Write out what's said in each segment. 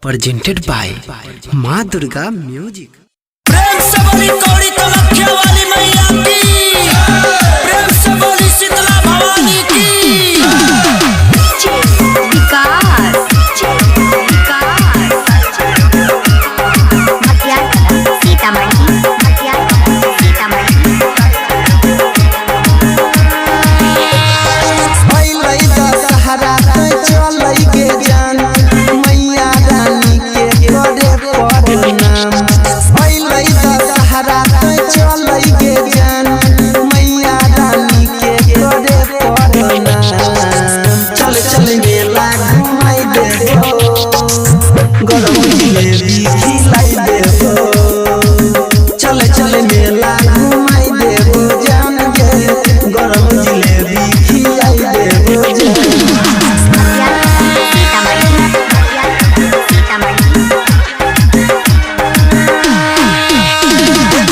Presented by Maa Durga music. प्रेम से बोली कौड़ी कमख्या वाली मैया की, प्रेम से बोली शीतला भवानी की। विकास विकास, मटियार सीतामढ़ी, मटियार सीतामढ़ी। अइलै दशहरा ते चलै गे जान, मैया रानी के करे प्रणाम। अइलै दशहरा ते चलै गे जान, मैया रानी के करे प्रणाम। चल चल मेला घुमाई देबो, गरम जिलेबी खिलाई देबो। चल चल मेला घुमाई देबो जान गे, गरम जिलेबी खिलाई देबो जान। मटियार सीतामढ़ी, मटियार सीतामढ़ी।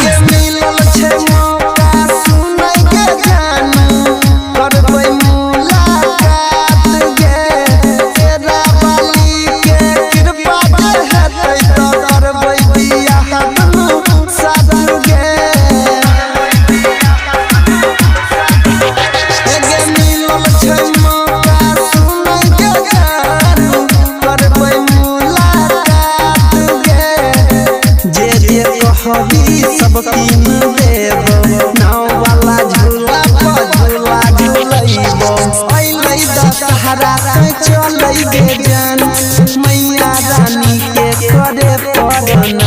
के मिलल छै मौका सुनै के जान, करबै मुलाकात गे। तेरा बाली के कृपा जे हेतै तऽ करबै बियाह दुनू साथ गे। गे मिलल छै मौका सुनै के जान, करबै मुलाकात गे। जे जे कहबी सब कीन देबो, नाव वाला झूला पर झूला झूलैबो। अइलै दशहरा ते चलै गे जान, मैया रानी के करे प्रणाम।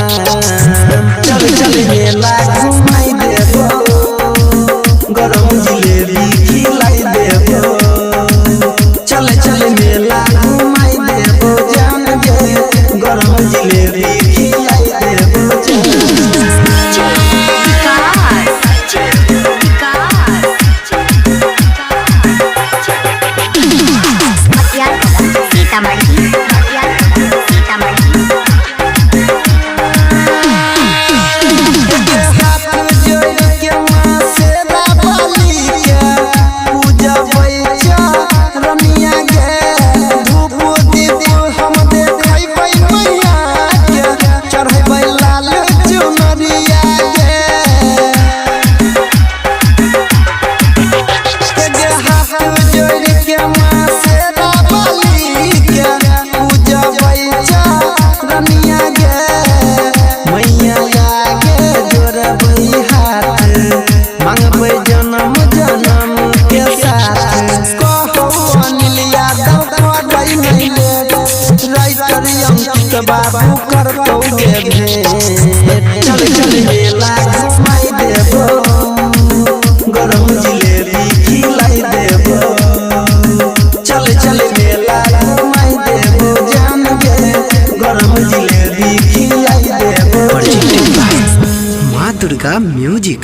चल चल मेला घुमाई देबो, गरम जिलेबी खिलाई देबो। चल चल मेला घुमाई देबो जान गे, गरम जिलेबी खिलाई देबो जान। विकास विकास, मटियार सीतामढ़ी, मटियार सीतामढ़ी। हाथ जोड़ के माँ शेरा बाली के पूजबै चरनिया गे। धूप दीप हम देखबै मैया के, चढ़बै लाल चुनरिया गे। गे हाथ जोड़ के माँ शेरा बाली के पूजबै चरनिया गे। मैया आगे जोड़बै हाथ, मांगबै जन्म जन्म के साथ। कहौ अनिल यादव करबै नहि लेट, राइटर अंकित बाबू करतौ गे भेंट। चल चल मेला घुमाई देबो, गरम जिलेबी खिलाई देबो। चल चल मेला घुमाई देबो जान गे, गरम जिलेबी खिलाई देबो। Presented by Maa Durga music.